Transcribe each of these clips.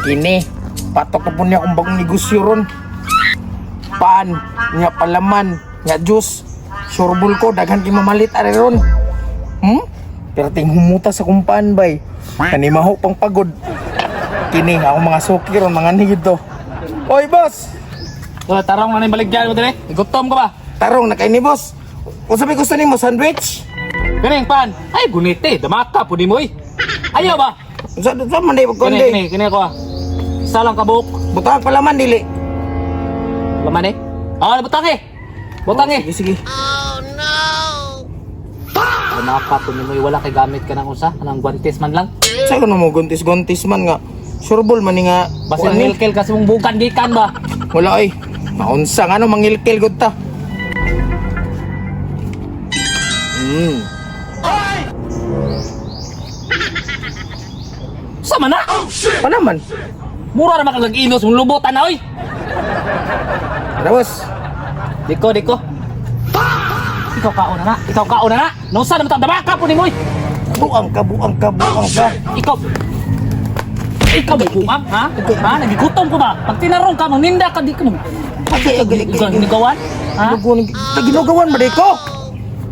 Kini, patok na po niya akong bagong negosyo ron. Pan, nga palaman, nga juice. Surbol ko, daghan kay mamalit ari ron. Pero ting humuta sa kumpan bay. Kanimaho pang pagod. Kini, ako mga suki ron, mga nigid to. Oy, boss! So, tarong na yung baligyan mo dire. Gutom ka ba? Tarong na kay ni boss. Kung sabi gusto nimo sandwich? Kaning pan. Ay, gunite. Damaka po di mo eh. Ayaw ba? Sa sa man day Kini, kundi. kini, kini ko ah. Isa lang kabuk. Butang palaman dili. Laman eh. Ah, butang eh. Butang eh. Sige, sige. Damaka po ni mo eh. Wala kay gamit ka ng usa. Anang guantes man lang. Sa ko na mo guntis-guntis man nga. Surbol man ni nga. Basin kuan ni. ngilkil kasi mong bukan gikan ba? Wala ay. Maunsa nga no mangilkil gud ta. Sama na. Palaman. Mura ra makagag inos mong lubutan na oy. Tara, boss. Diko, diko. Ikaw kaon na na. Ikaw kaon na na. Nausa na matang damaka po ni mo eh. Buang ka, buang ka, buang ka. Ikaw. Ikaw may buang, ha? Ha? Nagigutom ko ba? Pag tinarong ka, maninda ka, di ka mag... Okay, okay, okay. Ikaw, ginagawan? Ha? Ginugawan ba di ko?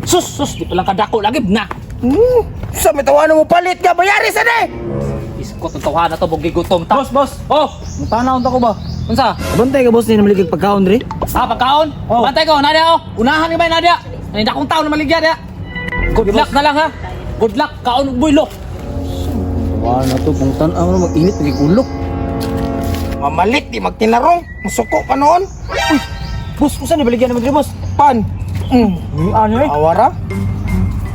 Sus, sus, di pa lang kadako lagi na. Sa may tawanan mo palit ka, bayari sa ni! Iskot ang tawahan na to, bug gigutom ta. Boss, boss. Oh, Tanaw ta ko ba? unsa? Bantay ka boss ni namaligid pagkaon diri. Ah, pagkaon? Oh. Bantay ko, Nadia oh. Unahan ni ba Nadia? Ay, akong tao na maligya dia. Good luck na lang ha. Good luck, kaon ug buylo. Wala na to kung tan-aw na mag-init nagigulok. Mamalit, di magtinarong. Masuko pa noon. Uy, boss, usa ni baligyan naman diri boss? Pan. Ni ano eh? Awara.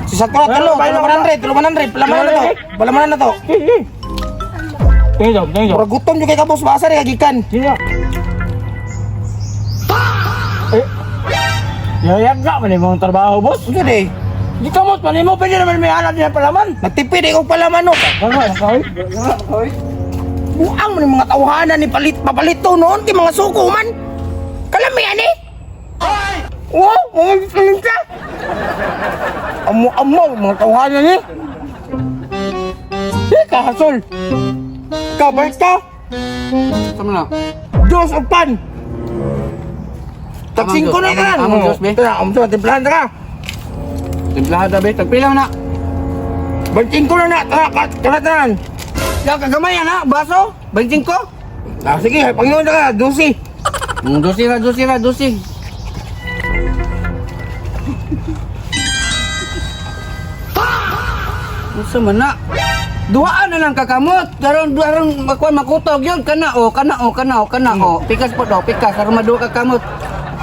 Si Sakura, tulo, tulo 100, tulo 100, palamanan na to. Palamanan na to. Tingin daw, tingin daw. Murag gutom jud kay ka boss, basa rin kagikan. Tingin daw. Eh. Yayag ka man imong trabaho, boss. Unsa di? Di kamot man nimo pwede naman may anak niya palaman. Nagtipid ikaw palaman no. Tama, kahoy. Kahoy. Buang man yung mga tawhana ni palit papalito noon kay mga suko man. Kalami ani. Wow, mga kalinta. Amo-amo mga tawhana ni. Di ka hasol. Ka balik ka. Tama na. Diyos o pan. Tagsingko na tanan. Among Diyos, be. Tara, among Diyos, timplahan ta ka. Timplahan be, tagpila na. Banting ko na na, tara, tara tanan. Ya kagamay na, baso. 25. Ah, sige, Panginoon na ka, dusi. Dosi ra, dosi ra, dosi. Unsa man na? Duhaan na lang kakamot. Karon aron makuan makutog yun kana o kana o kana o kana o. Pikas po daw, pikas aron maduha kakamot.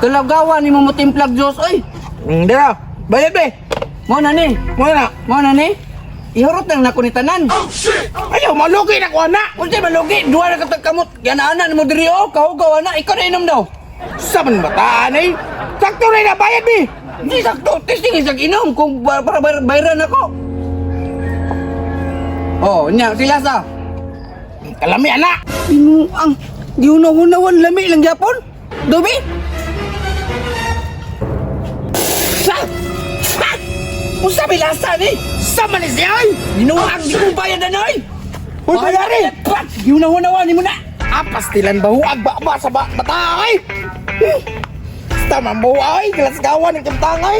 Kalagawan nimo mo timplag Dios oy. Dara, bayad be. Mo na ni. Mo na. Mo na ni. Ihurot lang nako ni tanan. Ayaw, malugi na ko ana. Unsay malugi, duha na katag kamot. Yana-ana nimo diri o, kahugaw ana, ikaw na inom daw. Sa man bataan eh. Sakto na na, bayad be. Di sakto, testing isang inom kung para bayran ako. Oh, nya sila sa. Kalami ana. Binuang gihunaw-hunawan lami lang gyapon. Dobi. Sa. Sa. Usa may lasa ni? Sa man ni siya ay. Binuang di ko bayad na noy. Uy, bayari. Gihunaw-hunawan nimo na. Apas tilan bahuag ba ba sa ba batay. Tama mo ay, galasgawan ang kamtangay.